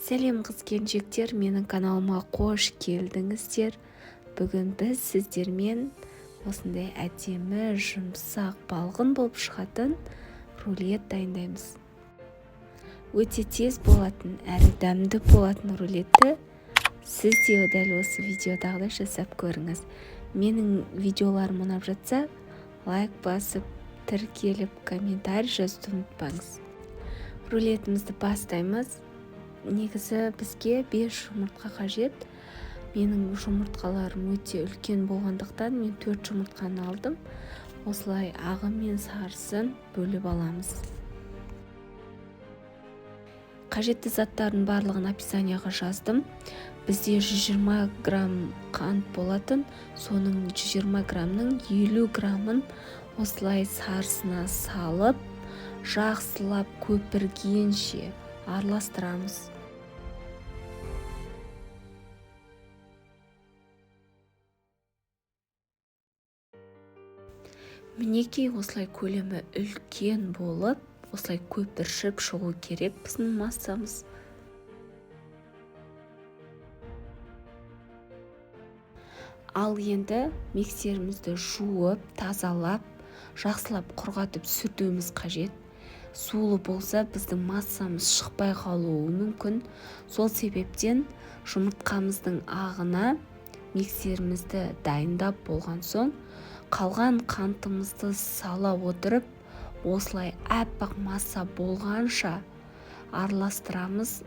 Сәлем қыз-келіншектер, менің каналыма қош келдіңіздер. Бүгін біз сіздермен осындай әдемі, жұмсақ, балғын болып шығатын рулет дайындаймыз. Өте тез болатын, әрі дәмді болатын рулетті сіз де дәл осы видеодағыдай жасап көріңіз. Менің видеоларым ұнап жатса, лайк басып, тіркеліп, комментарий жазуды ұмытпаңыз. Рулетімізді бастаймыз. Негізі бізге 5 жұмыртқа қажет. Менің жұмыртқаларым өте үлкен болғандықтан мен 4 жұмыртқаны алдым. Осылай ағы мен сарысын бөліп аламыз. Қажетті заттардың барлығын описанияға жаздым. Бізде 120 грамм қант болатын, соның 120 граммның 50 граммын осылай сарысына салып, жақсылап көпіргенше араластырамыз. Мінекей осылай көлемі үлкен болып, осылай көпіршіп шығу керек біздің массамыз. Ал енді миксерімізді жуып, тазалап, жақсылап құрғатып сүртуіміз қажет. Сулы болса біздің массамыз шықпай қалуы мүмкін. Сол себептен жұмыртқамыздың ағына миксерімізді дайындап болған соң, қалған қантымызды сала отырып, осылай аппақ масса болғанша араластырамыз.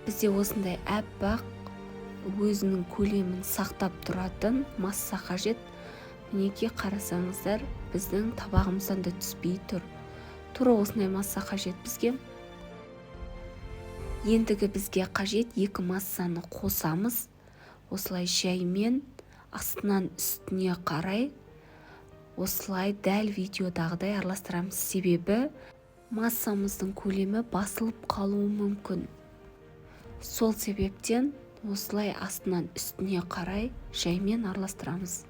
Бізде осындай аппақ өзінің көлемін сақтап тұратын масса қажет. Мінекей қарасаңыздар, біздің табағымыздан да түспей тұр. Тура осындай масса қажет бізге. Ендігі бізге қажет екі массаны қосамыз. Осылай жаймен астынан үстіне қарай осылай дәл видеодағыдай араластырамыз. Себебі массамыздың көлемі басылып қалуы мүмкін. Сол себептен осылай астынан үстіне қарай жаймен араластырамыз.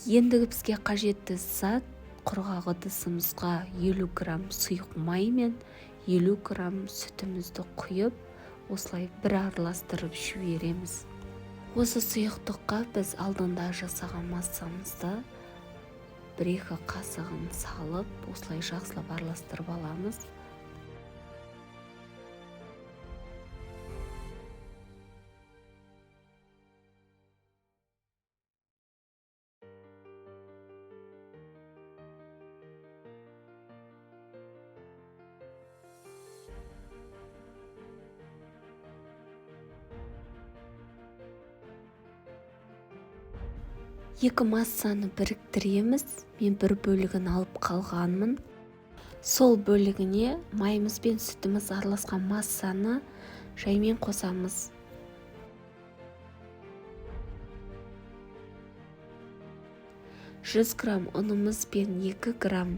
Ендігі бізге қажетті зат құрғақ ыдысымызға 50 грамм сұйық май мен 50 грамм сүтімізді құйып, осылай бір араластырып жібереміз. Осы сұйықтыққа біз алдында жасаған массамызды 1-2 қасығын салып, осылай жақсылап араластырып аламыз. Екі массаны біріктіреміз. Мен бір бөлігін алып қалғанмын. Сол бөлігіне майымыз бен сүтіміз араласқан массаны жаймен қосамыз. 100 грамм ұнымыз бен 2 грамм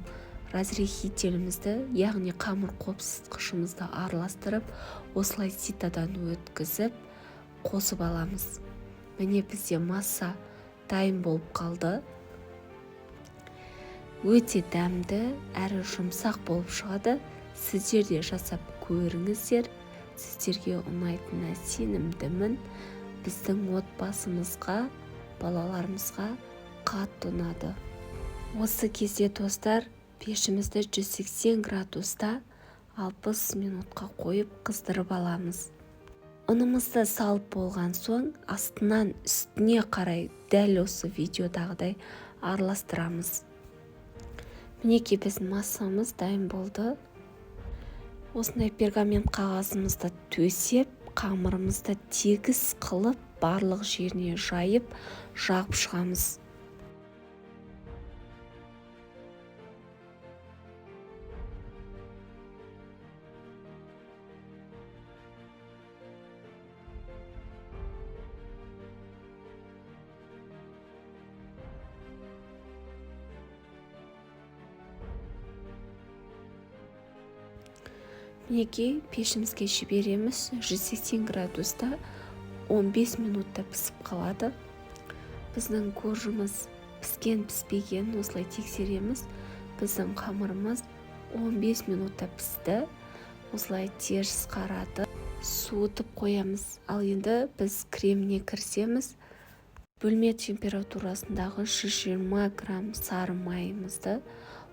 разрыхителімізді, яғни қамыр қопсытқышымызды араластырып, осылай ситадан өткізіп қосып аламыз. Міне бізде масса дайын болып қалды. Өте дәмді әрі жұмсақ болып шығады. Сіздер де жасап көріңіздер. Сіздерге ұнайтынына сенімдімін. Біздің отбасымызға, балаларымызға қатты ұнады. Осы кезде достар, пешімізді 180 градуста 60 минутқа қойып қыздырып аламыз. Ұнымызды салып болған соң, астынан үстіне қарай дәл осы видеодағыдай араластырамыз. Мінекей біздің массамыз дайын болды. Осындай пергамент қағазымызды төсеп, қамырымызды тегіс қылып, барлық жеріне жайып, жағып шығамыз. Мінекей, пешімізге жібереміз. 180 градуста 15 минутта пісіп қалады. Біздің коржымыз піскен піспегенін осылай тексереміз. Біздің қамырымыз 15 минутта пісті. Осылай теріс қаратып, суытып қоямыз. Ал енді біз креміне кірісеміз. Бөлме температурасындағы 120 грамм сары майымызды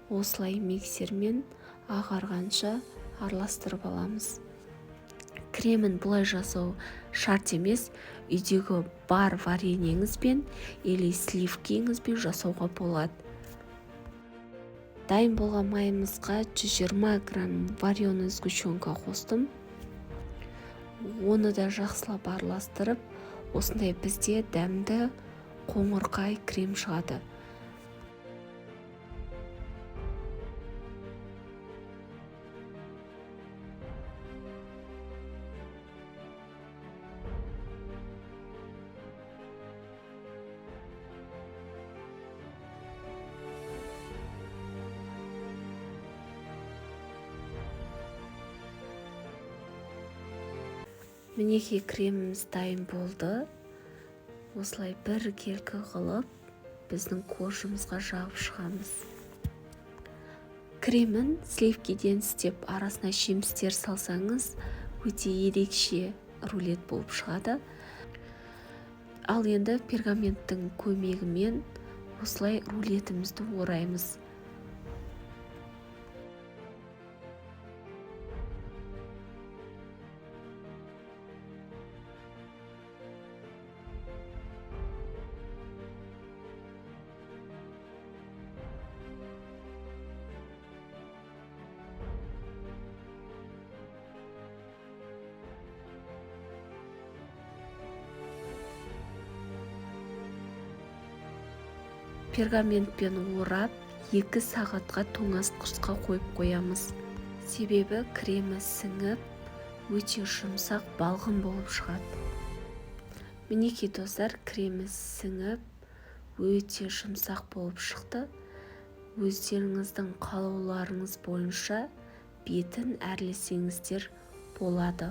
осылай миксермен ағарғанша араластырып аламыз. Кремін бұлай жасау шарт емес, үйдегі бар вареньеңізбен или сливкиіңізбен жасауға болады. Дайын болған майымызға 120 грамм вареный сгущенка қостым. Оны да жақсылап араластырып, осындай бізде дәмді қоңырқай крем шығады. Мінекей, креміміз дайын болды. Осылай біркелкі қылып біздің коржымызға жағып шығамыз. Кремін сливкиден істеп, арасына жемістер салсаңыз, өте ерекше рулет болып шығады. Ал енді пергаменттің көмегімен осылай рулетімізді ораймыз. Пергаментпен орап, 2 сағатқа тоңазытқышқа қойып қоямыз. Себебі кремі сіңіп, өте жұмсақ балғын болып шығады. Мінекей, достар, кремі сіңіп, өте жұмсақ болып шықты. Өздеріңіздің қалауларыңыз бойынша бетін әрлесеңіздер болады.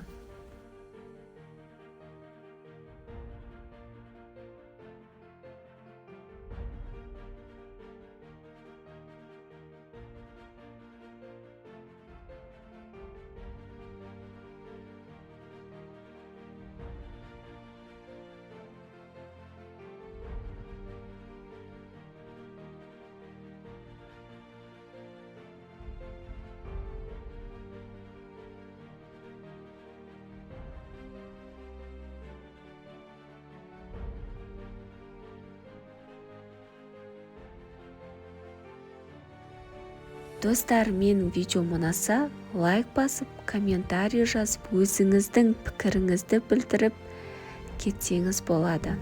Достар, менің видеом ұнаса, лайк басып, комментарий жазып, өзіңіздің пікіріңізді білдіріп кетсеңіз болады.